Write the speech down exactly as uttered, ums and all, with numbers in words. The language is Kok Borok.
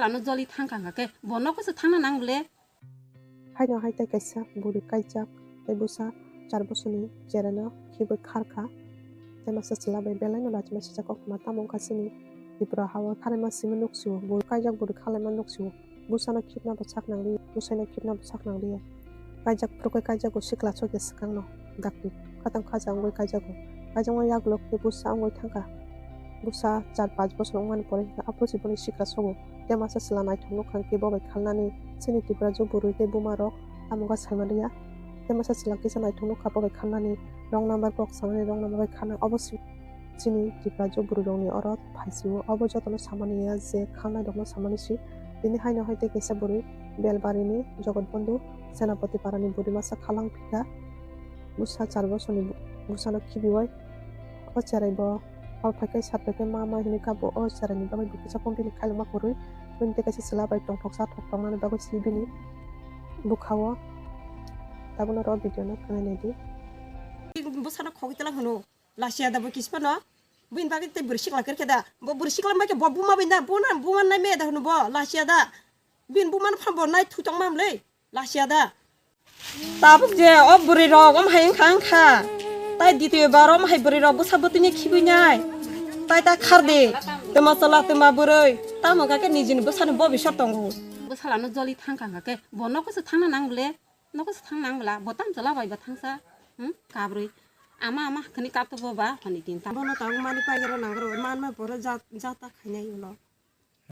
Ano joli thang kha khe, bo nogo se thangna nang bole. Haino hai tei kaisa bwrwi kaijak tei bwsa char bosorni cherano khibwi khar kha. Tei masa chwla bai belaino lachima sijak koktwma tamo wngkha chini Tripura hao khalaima simi nuksio, bwrwi kaijak bwrwi khalaima nuksio. Bwsano khibna bo sak nang liya, bwsaino khibna bo sak nang liya. Kaijak phuru khe kaijago sikla sokya swkangno dakti khatang khaja wngwi kaijago. Kaijakma yagulo khe bwsa wngwi thangkha. Bwsa char panch bosor wngmani pore hwnkhe aphuru se boni sikla sogo. Tei masa chwla naithok nukha hwnkhe bo bai khalnani chini Tripura jwk bwrwi tei buma rok tamo wngkha saimaliya. Tei masa chwla kisa naithok nukha bo bai khalnani wrong number kok sanani wrong number bai khalna obo si chini Tripura jwk bwrwi rokni oro phaisio obo jotono samani ya je khalnai rokno samani si. Tini haino hai tei kaisa bwrwi Belbarini Jogot Bondhu Senapati parani bwrwi masa khalang phikha bwsa char bosorni bwsano khibiwi o cherai bo. Hor phai khe sat phai khe ma ma hinwi kabo o cheraini bagwi bo kisa phone tini khailokma kwrwi. Bini tei kaisa chwla bai tongthoksa thok tongnani bagwi si bini bwkha-o. Tabukno oro video no khwnai naidi. Bwsano khogwi tala hwno. Lachiyada bo kisipano. Bini bagwi tei bwrwi sikla kwrwikhe da. Bo bwrwi sikla bai khe bo buma bai da. Buma, buma nai me da hwno bo. Lachiyada. Bini buma no phan bo nai thu tongma mlei. Lachiyada. Tabuk je o bwrwi rok om hai wngkha wngkha. Tai ditiyo bar om hai bwrwi rok bwsa bwtwini khibwi nai. Tai ta khardi. Twma chwla twma bwrwi. Tamo kha khe nijini bwsani bobiswt tongo. Bwsalano joli thang kha khe. Bo nogo se thangna nang bole. Nogo se thang nang bwla. Bo tam chwla bai ba thangsa. Hmm? Kabrwi. Ama ama khani kapto bo ba honi tin tam. Bono tabuk mani paigero nangro. Manma boro jat jata khainai ulo.